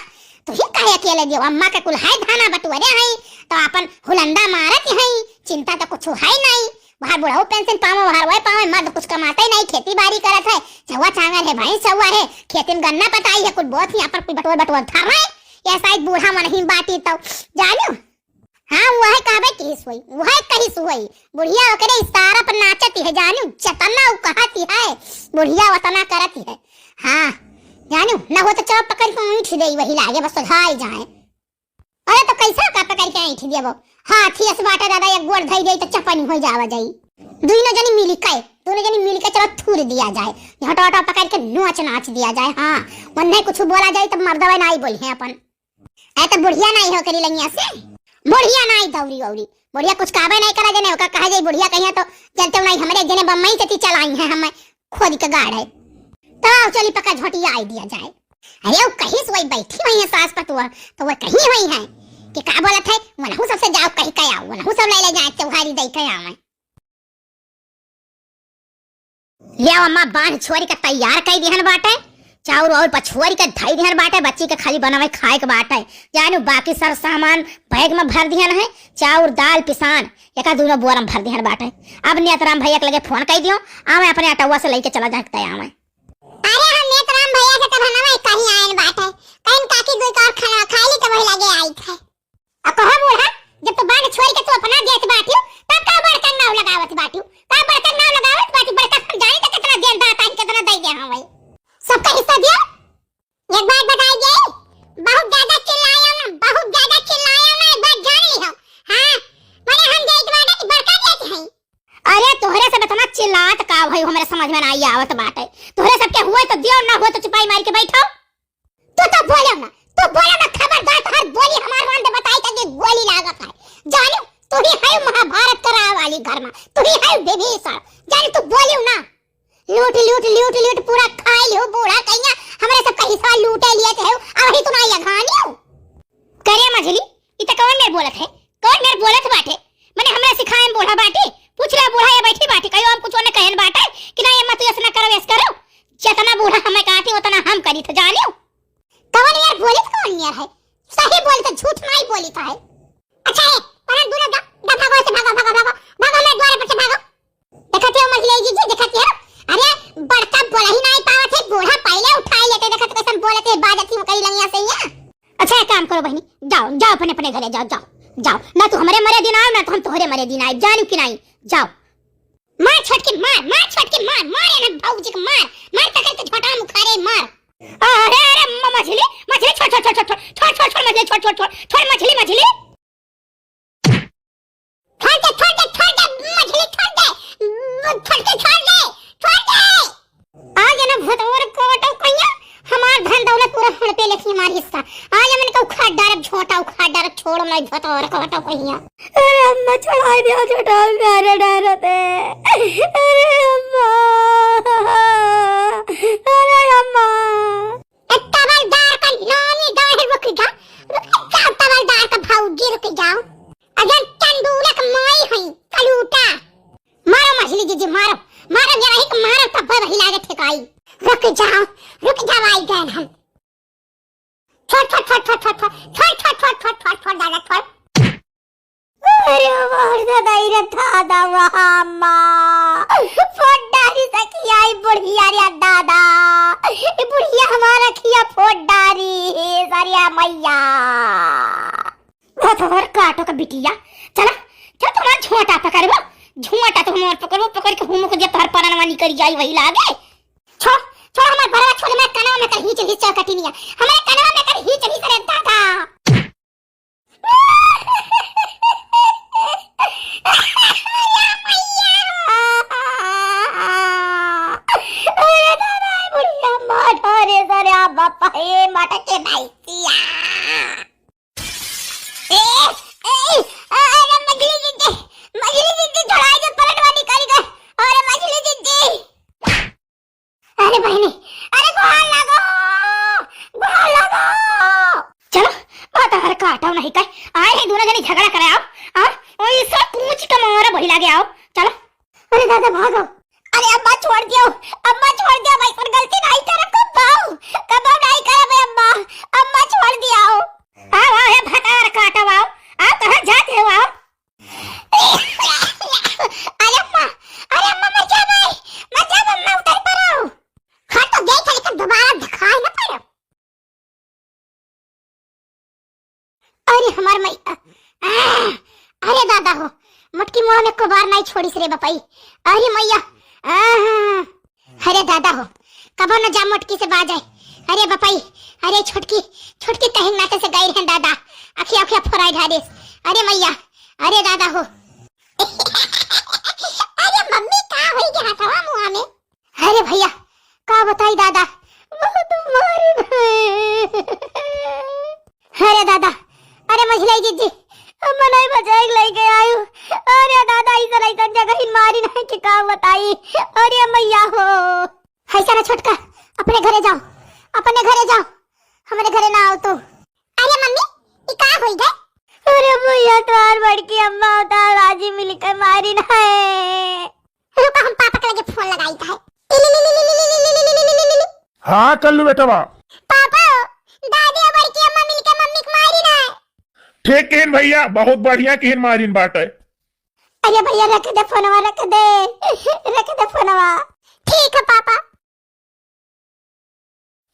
तू ही काहे अकेले दियो, अम्मा के कुल है धाना बटुअरे हैं, तो अपन हुलंदा मारत हैं, चिंता तो कुछ है नहीं। बाहर बुढ़ऊ पेंशन पावे, बाहर वह पावे, मर्द कुछ कमाते ही नहीं, खेती बाड़ी करत है, चौवा छांगल है, भैंस चौवा है, खेती में गन्ना पताई है, कुल बहुत ही अपन कुल बटोर बटोर धर रहे। ये शायद बूढ़ा मन ही बाटी तो जानू। हाँ, वह कहबे कहिस होई, वह कहिस होई। बुढ़िया ओकरे इशारा पर नाचत है, जानू, जतना उ कहत है, बुढ़िया ओतना करत है। हाँ, जानू, न हो तो चौप पकड़ के ईंट देई, वही लागे बस सुधाई जाए। अरे तो कैसा का पकड़ के ईंट देबो? हाथी अस बाटे दादा, एक गोड़ धई देई तो चपनी हो जावा जाई। दोनों जनी मिल के, दोनों जनी मिल के चलो थूर दिया जाए, हटो हटो पकड़ के नोच नाच दिया जाए। हाँ, वन्ने कुछ बोला जाए तो मर्दवे नाई बोली है अपन। ऐ तो बुढ़िया नाई हो करी लंगिया से। बुढ़िया नाई दौरी औरी। बुढ़िया कुछ कहबे नहीं करा जने, ओका कहा जाई बुढ़िया कहिया तो चलते नहीं, हमरे जने बम्बई से ती चलाई है, हम खोद के गाड़े। तो आओ चली पक्का झोंटिया आई दिया जाए। अरे वो कहीं से वही बैठी हुई है सास पतोह, तो वह कहीं हुई है। कि का बोलत है? वनहू सबसे जाओ कहि के आओ, वनहू सब लइ लइ जाए, चौहारी दइ के आवे। ले आओ अम्मा, बांध छोरि के तैयार कइ दिहन बाटे, चाउर वाउर पछोरि के धइ दिहन बाटे, बच्ची के खाली बनावे खाए के बाटे। जानू बाकी सब सामान बैग में भर दिहन है, चाउर, दाल, पिसान, एका दूनो बोरा में भर दिहन बाटे। अब नेतराम भैया के लगे फोन कइ दियो, आवे अपने अटौवा से लइके चला जाए, तय आवे। अरे हम नेतराम भैया से तब हम कहीं आएन बाटे, कहीं काकी कोई और खाना खाइ ली तो वही लगे आई थे। आ कहो बूढ़ा, जब तू बांध छोरि के तू अपना देत बाटियो, तब का बड़का नाव लगावत बाटियो? का बड़का नाव लगावत बाटियो? बड़का हम जानी तो कितना देन दाता है, कितना दइ दे हमें। सबका हिस्सा दियो। एक बात बताई जाए, बहुत ज्यादा चिल्लायो ना, बहुत ज्यादा चिल्लायो ना, एक बात जान लिहो। हाँ, माने हम देत बाटे कि बड़का देत है। अरे तोहरे सब इतना चिल्लात का भई, हमरे समझ में नाहीं आवत बाटे। तोहरे सबके हुए तो दियो, ना हुए तो चुपाई मारि के बैठो। तू तो बोलो ना, तू बोलो ना, खबरदार तोहर बोली हमार वांदे बताई त कि गोली लागत है। जानू, तू ही है महाभारत करावे वाली घर में, तू ही है विभीषण। जानू, तू बोलियो ना। लूट, लूट, लूट, लूट पूरा खाइ लियो बूढ़ा कहिया, हमरे सबका हिस्सा लूटे लिए थे, अब ही तू ना ये घानियो। करे मझली, ई त कौन मेर बोलत है? कौन मेर बोलत बाटे? मने हमरा सिखाए में बूढ़ा बाटे? पूछ ले बूढ़ा, ये बैठी बाटे, कहियो हम कुछ ओने कहन बाटे कि ना, ये मत, ऐसा ना करो, ऐसा करो। जितना बूढ़ा हमें कहती, उतना हम करी थे, जानियो। कौन मेर बोलित, कौन मेर है? सही बोलित, झूठ नाहीं बोलित है। अच्छा है, पर दूर जा, जा, भागो, ऐसे भागो, भागो, भागो, भागो, मेरे द्वार पर से भागो। देखत हो मझली जीजी, देखत हो? अरे, बड़का बोला ही नाहीं पावत है, बूढ़ा पहिले उठाइ लेते, देखत कैसन बोलत है, बाजत ही कई लंगिया से हियाँ। अच्छा, एक काम करो बहिनी, जाओ, जाओ अपने, अपने घरे जाओ, जाओ, जाओ। ना तू हमरे मरे दिन आयो, ना तो हम तोहरे मरे दिन आए, जानियो कि नाहीं, जाओ। मार छोटकी, मार, मार छोटकी, मार, मार ये ना भौजी के मार, मार पकड़ के झोटा मुखारे मार। अरे, अरे, म-, मझली, मझली, छोड़, छोड़, मझली, छोड़, छोड़, छोड़, मझली, मझली। छोड़ दे, छोड़ दे, छोड़ दे, मझली छोड़ दे, छोड़ दे, छोड़ दे, छोड़ दे। आज ना भतोर काटो कहिया, हमार धन दौलत पूरा हड़पे लेखी हमार हिस्सा। आज हमन का उखाड़ डारब, झोटा उखाड़ डारब, छोड़ नाहीं भतोर काटो कहिया। अरे अम्मा छोड़ाइ दियो, छोटा उखाड़ डारो ते। अरे अम्मा, अरे अम्मा। ए तवलदार का नानी गाय, रुक जा, रुक जा, तवलदार का भौजी, रुक जाओ। अजन चंदूलक माई हई, कलूटा। मारो मझली जीजी, मारो, मारो, मेरा ही मारो, तब वही लागे ठेकाई। रुक जाओ, रुक जाओ, आई गए हम। छोड़, छोड़, छोड़, दादा, छोड़। अरे, मोर दादा, ई रे दादा, वाह, माँ। फोड़ डारी सखिया, ई बुढ़िया रे दादा। ई बुढ़िया हमार अखिया फोड़ डारी, सरिया मैया। भतोर काटो का बिटिया। चला, चल तुम्हार झोंटा पकड़बो। झोंटा तो हमार पकड़बो, पकड़ के हुमुक जे तोहर परनवा निकल जाई वही लागे। छोड़, छोड़ हमार बरवा, छोड़, हमार कनवा में कर हीच हीच चौकटिनिया। हमारे कनवा में कर हीच हीच रे दादा। अरे दादा, बुढ़िया मार, अरे सरे, आ बापा, ए मटके भैंसिया। ए, ए, अरे मझली जीजी, मझली जीजी, छोड़ाइ दे, पलटवा निकल गए। अरे मझली जीजी। अरे बहिनी, अरे गोहार लागो, गोहार लागो। चलो, बात हर काटो नहीं कह। आए हैं दोनों जने झगड़ा करे, आओ, आओ, ओई सब पूछ के मारा वही लागे, आओ, चलो। अरे दादा भागो। अरे अम्मा छोड़ दियो, अम्मा छोड़ दियो, भाई पर गलती नहीं करब कब्बो, कब्बो नहीं करब अम्मा, अम्मा छोड़ दियो। आओ, आओ, हे भतार काटो, आओ, आओ, कहाँ जाते हो, आओ। अरे अम्मा, अरे अम्मा, मर जा भाई, मर जा अम्मा, उतर पड़ो। हाँ तो देख, लेकिन दोबारा दिखाई ना पड़ो। अरे हमार मैया, अरे दादा हो, मटकी मुँह में कोबार नहीं छोड़िस रे बपई। अरे मैया, अरे दादा हो, कबो न जा मोटकी से बाजे। अरे बपई, अरे छोटकी, छोटकी कहीं नाते से गई रहे दादा, अखिया अखिया फोराई धारिस। अरे मैया, अरे दादा हो। अरे मम्मी, का होई गया हथवा मुआ में? अरे भैया, का बताई दादा, बहुत मारी भाई। अरे दादा, अरे मझिलाई जीजी, अम्मा नहीं बचाए के लेके आयु। अरे दादा, इस तरह इस जगह ही मारी नहीं कि का बताई। अरे मैया हो। है सारा छोटका, अपने घरे जाओ, अपने घरे जाओ, हमारे घरे ना आओ तू। अरे मम्मी, ई का होई गए? अरे भैया, तोहार बड़की अम्मा और तोहार बाजी मिलके मारिन है। रुका, हम पापा के लगे फोन लगाइत है। हाँ कल्लू बेटवा। पापा, दादी और बड़की अम्मा मिलके मम्मी के मारिन है। ठीक किहिन भैया, बहुत बढ़िया किहिन, मारिन बाटे। अरे भैया, रख दे फोनवा, रख दे, रख दे फोनवा। ठीक है पापा।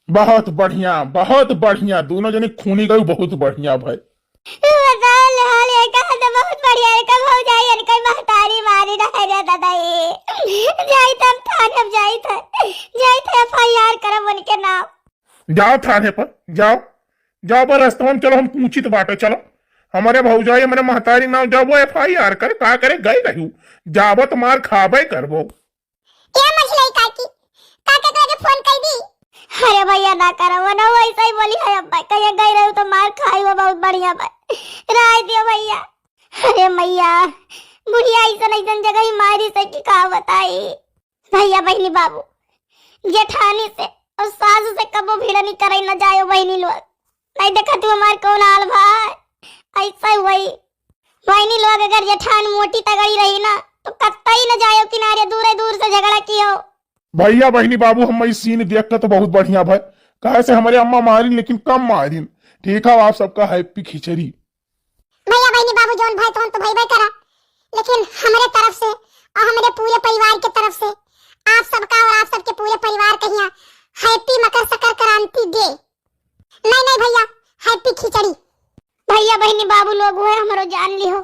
बहुत बढ़िया, बहुत बढ़िया, दोनों जने खूनी गई, बहुत बढ़िया भाई। बताओ ले, हाल ये कहा तो बहुत बढ़िया है, कब हो जाए इनका महतारी मारिन है रे दादा ये। जाइत हम थाने, अब जाइत है, जाइत है, एफ आई आर करब उनके नाम। जाओ थाने पर, जाओ, जाओ पर रास्ता में चलो, हम पूछित बाटे, चलो। हमारे भौजाई, हमारे महतारी नाम जाबो एफ आई आर करे, का करे गई रहू, जाबो तो मार खाबे करबो। ए मझलई काकी, काका के लगे फोन कइ दी। अरे भैया ना करा, वो ना वैसे ही बोली है अम्मा, कहिए गई रहू तो मार खाई, वो बहुत बढ़िया बा। राय दियो भैया। अरे मैया, बुढ़िया ऐसन ऐसन जगह ही मारी से कि का बताई। भैया बहनी बाबू, जेठानी से और सास से कबो भिड़नी करे न जायो बहनी लोग। नहीं देखा तू हमार कौन हाल भाई, ऐसा ही वही। बहनी लोग अगर जेठान मोटी तगड़ी रही ना तो कत्तई न जायो किनारे, दूरे दूर से झगड़ा कियो। भैया बहनी बाबू, हम ई सीन देख के तो बहुत बढ़िया भाई, काहे से हमारे अम्मा मारिन लेकिन कम मारिन। ठीक है, आप सबका हैप्पी खिचड़ी। भैया बहनी बाबू जौन भाई तौन तो भइबे करा, लेकिन हमरे तरफ से और हमरे पूरे परिवार के तरफ से आप सबका और आप सबके पूरे परिवार कहिया हैप्पी मकर संक्रांति डे। नहीं नहीं भैया, हैप्पी खिचड़ी। भैया बहनी बाबू लोग हुए हमरो जान लिहो।